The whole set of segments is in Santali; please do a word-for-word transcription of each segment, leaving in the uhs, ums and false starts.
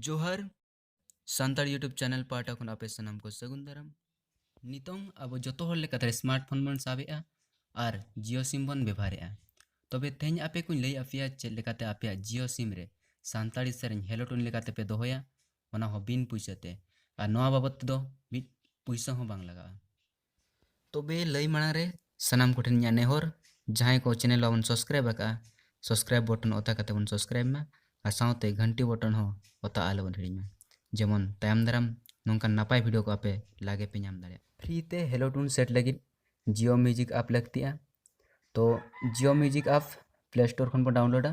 ᱡᱚᱦᱟᱨ, ᱥᱟᱱᱛᱟᱲ YouTube channel ᱯᱟᱦᱴᱟ ᱠᱷᱚᱱ ᱟᱯᱮ ᱥᱟᱱᱟᱢ ᱠᱚ ᱥᱟᱹᱜᱩᱱ ᱫᱟᱨᱟᱢ᱾ ᱱᱤᱛᱚᱝ ᱟᱵᱚ ᱡᱚᱛᱚ ᱦᱚᱲ ᱞᱮᱠᱟᱛᱮ smartphone ᱵᱚᱱ ᱥᱟᱵᱮᱜᱼᱟ ᱟᱨ Jio SIM ᱵᱚᱱ ᱵᱮᱵᱷᱟᱨᱮᱜᱼᱟ᱾ ᱛᱚᱵᱮ ᱛᱮᱦᱮᱧ ᱟᱯᱮ ᱠᱚᱧ ᱞᱟᱹᱭ ᱟᱯᱮᱭᱟ ᱪᱮᱫ ᱞᱮᱠᱟᱛᱮ ᱟᱯᱮᱭᱟᱜ Jio SIM ᱨᱮ ᱥᱟᱱᱛᱟᱲᱤ ᱥᱮᱨᱮᱧ hello tune ᱞᱮᱠᱟᱛᱮ ᱯᱮ ᱫᱚᱦᱚᱭᱟ, ᱚᱱᱟ ᱦᱚᱸ ᱵᱤᱱ ᱯᱩᱭᱥᱟᱹ ᱛᱮ, ᱟᱨ ᱱᱚᱣᱟ ᱵᱟᱵᱚᱫ ᱛᱮᱫᱚ ᱢᱤᱫ ᱯᱩᱭᱥᱟᱹ ᱦᱚᱸ ᱵᱟᱝ ᱞᱟᱜᱟᱜᱼᱟ᱾ ᱛᱚᱵᱮ ᱞᱟᱹᱭ ᱢᱟᱲᱟᱝ ᱨᱮ ᱥᱟᱱᱟᱢ ᱠᱚᱴᱷᱮᱱ ᱤᱧᱟᱹᱜ ᱱᱮᱦᱚᱨ, ᱡᱟᱦᱟᱸᱭ ᱠᱚ channel ᱵᱟᱵᱚᱱ subscribe ᱟᱠᱟᱫᱼᱟ, subscribe button ᱚᱛᱟ ᱠᱟᱛᱮ ᱵᱚᱱ subscribe ᱢᱟ ᱟᱨ ᱥᱟᱶᱛᱮ ᱜᱷᱟᱱᱴᱤ button ᱦᱚᱸ ᱚᱛᱟ ᱟᱞᱚᱵᱚᱱ ᱦᱤᱲᱤᱧ ᱢᱟ, ᱡᱮᱢᱚᱱ ᱛᱟᱭᱚᱢ ᱫᱟᱨᱟᱢ ᱱᱚᱝᱠᱟᱱ ᱱᱟᱯᱟᱭ video ᱠᱚ ᱟᱯᱮ ᱞᱟᱜᱮ ᱯᱮ ᱧᱟᱢ ᱫᱟᱲᱮᱭᱟᱜᱼᱟ᱾ Free ᱛᱮ hello tune set ᱞᱟᱹᱜᱤᱫ Jio Music app ᱞᱟᱹᱠᱛᱤᱜᱼᱟ᱾ ᱛᱚ Jio Music app Play Store ᱠᱷᱚᱱ ᱵᱚᱱ downloadᱟ᱾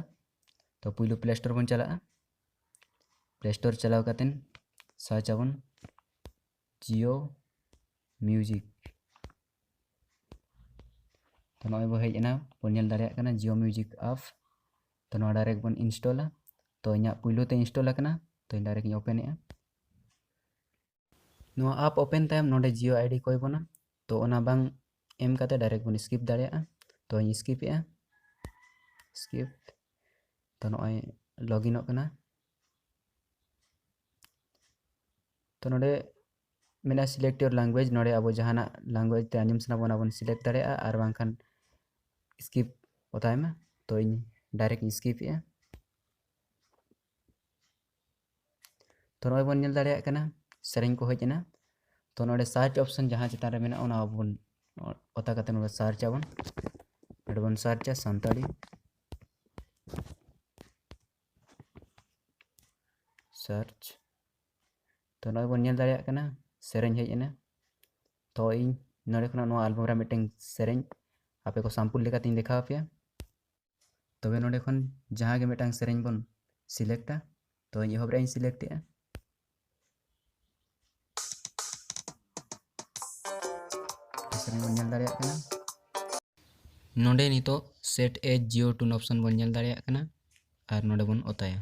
ᱛᱚ ᱯᱩᱭᱞᱩ Play Store ᱵᱚᱱ ᱪᱟᱞᱟᱜᱼᱟ᱾ Play Store ᱪᱟᱞᱟᱣ ᱠᱟᱛᱮ search ᱟᱵᱚᱱ Jio Music᱾ ᱛᱚ ᱱᱚᱜᱼᱚᱭ ᱵᱚ ᱦᱮᱡ ᱮᱱᱟ, ᱵᱚᱱ ᱧᱮᱞ ᱫᱟᱲᱮᱭᱟᱜ ᱠᱟᱱᱟ Jio Music app᱾ ᱛᱚ ᱱᱚᱣᱟ direct ᱵᱚᱱ installᱟ᱾ ᱛᱚ ᱤᱧᱟᱹᱜ ᱯᱩᱭᱞᱩ ᱛᱮ install ᱟᱠᱟᱱᱟ, ᱛᱚ ᱤᱧ direct ᱤᱧ open ᱮᱜᱼᱟ᱾ ᱱᱚᱣᱟ app open ᱛᱟᱭᱚᱢ ᱱᱚᱰᱮ Jio ID ᱠᱚᱭ ᱵᱚᱱᱟ, ᱛᱚ ᱚᱱᱟ ᱵᱟᱝ ᱮᱢ ᱠᱟᱛᱮ direct ᱵᱚᱱ skip ᱫᱟᱲᱮᱭᱟᱜᱼᱟ᱾ ᱛᱚ ᱤᱧ skip ᱮᱜᱼᱟ, skip᱾ ᱛᱚ ᱱᱚᱜᱼᱚᱭ loginᱚᱜ ᱠᱟᱱᱟ᱾ ᱛᱚ ᱱᱚᱰᱮ ᱢᱮᱱᱟᱜᱼᱟ select your language᱾ ᱱᱚᱰᱮ ᱟᱵᱚ ᱡᱟᱦᱟᱱᱟᱜ language ᱛᱮ ᱟᱸᱡᱚᱢ ᱥᱟᱱᱟ ᱵᱚᱱᱟ ᱵᱚᱱ select ᱫᱟᱲᱮᱭᱟᱜᱼᱟ, ᱟᱨ ᱵᱟᱝᱠᱷᱟᱱ skip ᱚᱛᱟᱭ ᱢᱟ᱾ ᱛᱚ ᱤᱧ direct ᱤᱧ skip ᱮᱜᱼᱟ᱾ ᱛᱚ ᱱᱚᱜᱼᱚᱭ ᱵᱚᱱ ᱧᱮᱞ ᱫᱟᱲᱮᱭᱟᱜ ᱠᱟᱱᱟ ᱥᱮᱨᱮᱧ ᱠᱚ ᱦᱮᱡ ᱮᱱᱟ᱾ ᱛᱚ ᱱᱚᱰᱮ search option ᱡᱟᱦᱟᱸ ᱪᱮᱛᱟᱱ ᱨᱮ ᱢᱮᱱᱟᱜᱼᱟ, ᱚᱱᱟ ᱵᱚᱱ ᱚᱛᱟ ᱠᱟᱛᱮ ᱱᱚᱰᱮ search ᱟᱵᱚᱱ᱾ ᱱᱚᱰᱮ ᱵᱚᱱ searchᱟ ᱥᱟᱱᱛᱟᱲᱤ search᱾ ᱛᱚ ᱱᱚᱜᱼᱚᱭ ᱵᱚᱱ ᱧᱮᱞ ᱫᱟᱲᱮᱭᱟᱜ ᱠᱟᱱᱟ ᱥᱮᱨᱮᱧ ᱦᱮᱡ ᱮᱱᱟ᱾ ᱛᱚ ᱤᱧ ᱱᱚᱰᱮ ᱠᱷᱚᱱᱟᱜ ᱱᱚᱣᱟ album ᱨᱮ ᱢᱤᱫᱴᱮᱱ ᱥᱮᱨᱮᱧ ᱟᱯᱮ ᱠᱚ sample ᱞᱮᱠᱟᱛᱤᱧ ᱫᱮᱠᱷᱟᱣ ᱟᱯᱮᱭᱟ᱾ ᱛᱚᱵᱮ ᱱᱚᱰᱮ ᱠᱷᱚᱱ ᱡᱟᱦᱟᱸ ᱜᱮ ᱢᱤᱫᱴᱟᱝ ᱥᱮᱨᱮᱧ ᱵᱚᱱ selectᱟ᱾ ᱛᱚ ᱤᱧ ᱮᱦᱚᱵ ᱨᱮᱭᱟᱜ ᱤᱧ select ᱮᱜᱼᱟ᱾ ᱥᱮᱨᱮᱧ ᱵᱚᱱ ᱧᱮᱞ ᱫᱟᱲᱮᱭᱟᱜ ᱠᱟᱱᱟ᱾ ᱱᱚᱰᱮ ᱱᱤᱛᱚᱜ set as Jio tune option ᱵᱚᱱ ᱧᱮᱞ ᱫᱟᱲᱮᱭᱟᱜ ᱠᱟᱱᱟ ᱟᱨ ᱱᱚᱰᱮ ᱵᱚᱱ ᱚᱛᱟᱭᱟ᱾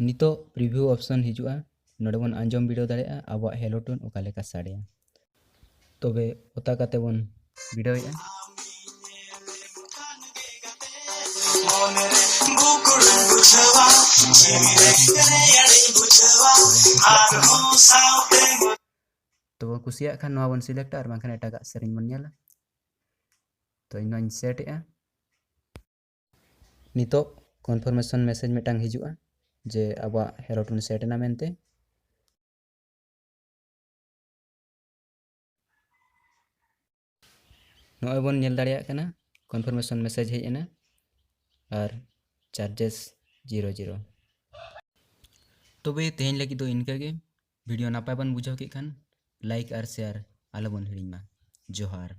ᱱᱤᱛᱚᱜ preview option ᱦᱤᱡᱩᱜᱼᱟ, ᱱᱚᱰᱮ ᱵᱚᱱ ᱟᱸᱡᱚᱢ ᱵᱤᱰᱟᱹᱣ ᱫᱟᱲᱮᱭᱟᱜᱼᱟ ᱟᱵᱚᱣᱟᱜ hello tune ᱚᱠᱟ ᱞᱮᱠᱟ ᱥᱟᱰᱮᱭᱟ᱾ ᱛᱚᱵᱮ ᱚᱛᱟ ᱠᱟᱛᱮ ᱵᱚᱱ ᱵᱤᱰᱟᱹᱣᱮᱜᱼᱟ᱾ ᱢᱚᱱᱮ ᱨᱮ ᱵᱩᱠ ᱵᱩᱡᱷᱟᱹᱣᱟ, ᱡᱤᱣᱤ ᱨᱮ ᱨᱮᱭᱟᱲᱤᱧ ᱵᱩᱡᱷᱟᱹᱣᱟ, ᱟᱨᱦᱚᱸ ᱥᱟᱶᱛᱮ᱾ ᱛᱚ ᱵᱚᱱ ᱠᱩᱥᱤᱭᱟᱜ ᱠᱷᱟᱱ ᱱᱚᱣᱟ ᱵᱚᱱ ᱥᱤᱞᱮᱠᱴᱟ, ᱟᱨ ᱵᱟᱝᱠᱷᱟᱱ ᱮᱴᱟᱜᱟᱜ ᱥᱮᱨᱮᱧ ᱵᱚᱱ ᱧᱮᱞᱟ᱾ ᱛᱚ ᱤᱧ ᱱᱚᱣᱟᱧ ᱥᱮᱴ ᱮᱜᱼᱟ᱾ ᱱᱤᱛᱚᱜ ᱠᱚᱱᱯᱷᱟᱨᱢᱮᱥᱚᱱ ᱢᱮᱥᱮᱡᱽ ᱢᱤᱫᱴᱟᱝ ᱦᱤᱡᱩᱜᱼᱟ ᱡᱮ ᱟᱵᱚᱣᱟᱜ ᱦᱮᱨᱚ ᱴᱩᱱ ᱥᱮᱴ ᱮᱱᱟ ᱢᱮᱱᱛᱮ᱾ ᱱᱚᱜᱼᱚᱭ ᱵᱚᱱ ᱧᱮᱞ ᱫᱟᱲᱮᱭᱟᱜ ᱠᱟᱱᱟ, ᱠᱚᱱᱯᱷᱟᱨᱢᱮᱥᱚᱱ ᱢᱮᱥᱮᱡᱽ ᱦᱮᱡ ᱮᱱᱟ ᱟᱨ ᱪᱟᱨᱡᱮᱥ ᱡᱤᱨᱳ ᱡᱤᱨᱳ᱾ ᱛᱚᱵᱮ ᱛᱮᱦᱮᱧ ᱞᱟᱹᱜᱤᱫ ᱫᱚ ᱤᱱᱠᱟᱹ ᱜᱮ᱾ ᱵᱷᱤᱰᱤᱭᱳ ᱱᱟᱯᱟᱭ ᱵᱚᱱ ᱵᱩᱡᱷᱟᱹᱣ ᱠᱮᱫ ᱠᱷᱟᱱ ᱞᱟᱭᱤᱠ ᱟᱨ ᱥᱮᱭᱟᱨ ᱟᱞᱚ ᱵᱚᱱ ᱦᱤᱲᱤᱧ ᱢᱟ᱾ ᱡᱚᱦᱟᱨ᱾